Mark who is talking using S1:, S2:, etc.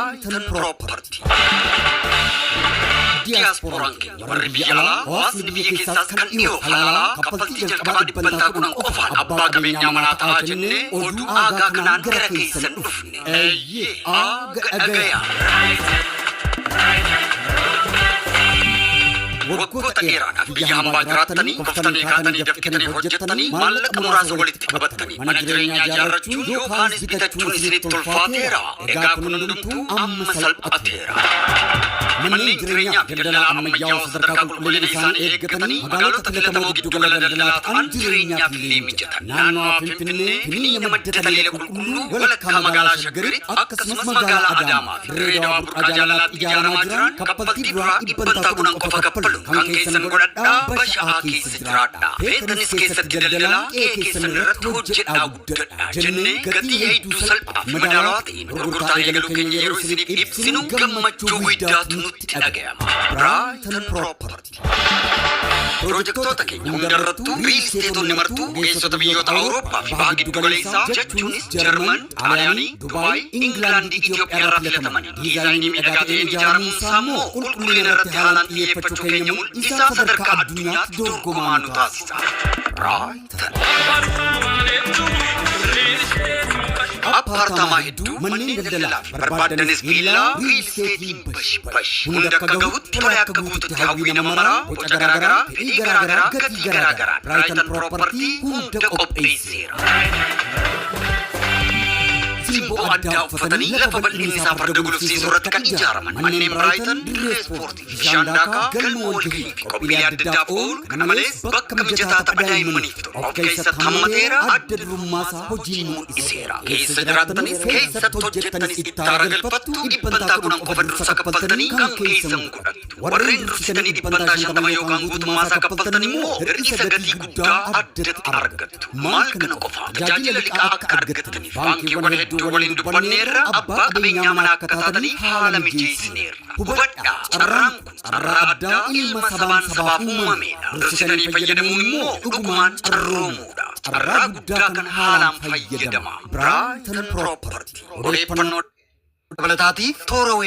S1: Brighton Property. Diyaaspooraan keenya warri biyya alaa, hawaasni biyya keessaas kan dhiyoo halaalaa kaffaltii jalqabaa 10% qofaan abbaa qabeenyaa manaa ta'aa jennee oduu aagaa kanaan gara keessan dhufne. Eeyyee, aaga dhagayaa. Waggoota dheeraadhaaf biyya hambaa jiraattanii, kuftanii kaatanii, dafqitanii hojjettanii, maallaqa muraasa walitti qabattanii mana jireenyaa ijaarrachuun yookaanis bitachuun isinitti ulfaateera. Egaa kun hundumtuu amma salphateera. Manneen jireenyaa fi daldalaa ammayyaawoo sadarkaa qulqullina isaanii eeggatanii magaalota filatamoo giddugala daldalaa ta'an jireenyaaf illee mijatan. Naannawaa Finfinnee, Finiina Madda Taliila Qulqulluu, walakkaa magaalaa Shaggaritti, akkasumas magaalaa Adaamaa fi Dirree Dawaa Burqaa Jaalalaatti ijaaramaa jiran kaffaltii duraa 10% qofa kaffaluun kan keessan godhadhaa, basha'aa keessa jiraadhaa. Feetanis keessatti daldalaa, qe'ee keessan irratti hojjedhaa guddadhaa jennee gatii hedduu salphaa fi madaalawaa ta'een gurgurtaa eegaluu keenya yeroo isiniif ibsinu gammachuu guddaatu nutti dhaga'ama. Brighton Property. Pirojektoota keenya hundarrattuu riil isteetonni martuu ogeessota biyyoota Awurooppaa fi Baha Giddu Galeessaa, jechuunis Jarman, Xaaliyaanii, Dubaay, Ingilaandii, Itoophiyaa irraa filatamanii diizaayinii miidhagaa ta'een ijaaramuun isaa immoo qulqullina irratti haalaan xiyyeeffachuu keenya mul'isaa sadarkaa addunyaatti dorgomaa nu taasisa. Brighton. Appaartaamaa hedduu, manneen daldalaa fi barbaaddanis viillaa riil isteetiin bash bash. Hunda akka gahutti, tole akka guututti, hawwii nama maraa, boca garaagaraa, fedhii garaagaraa, gatii garaagaraa Brighton Property hunda qopheesseera. Simboo addaa uffatanii lafa bal'inni isaa farda gulufsiisu irratti kan ijaaraman manneen Brighton dirree ispoortii, bishaan daakaa, galma walgahii fi qophiilee adda addaaf oolu, kana malees bakka mijataa tapha daa'immaniif ta'u of keessatti hammateera, adda durummaasaa hojiin mul'iseera. Keessa jiraattanis keessatti hojjettanis itti aara galfattu, 10% qofa dursa kaffaltanii kan keessan godhattu. Warreen dursitanii 50% yookaan guutummaasaa kaffaltan immoo hir'isa gatii guddaa addatti argattu. Maal kana qofa, tajaajila liqaa akka argattaniif baankiiwwan hedduu waliin dubbanneerra, abbaa qabeenyaa manaa akka taataniif haala mijeessineerra. Hubadhaa, carraan kun carraa addaa ilma sabaan sabaaf uumameedha. Dursitanii fayyadamuun immoo dhugumaan carroomuudha. Carraa guddaa kan haalaan fayyadamaa. Brighton Property. Odeeffannoo dabalataatiif toora.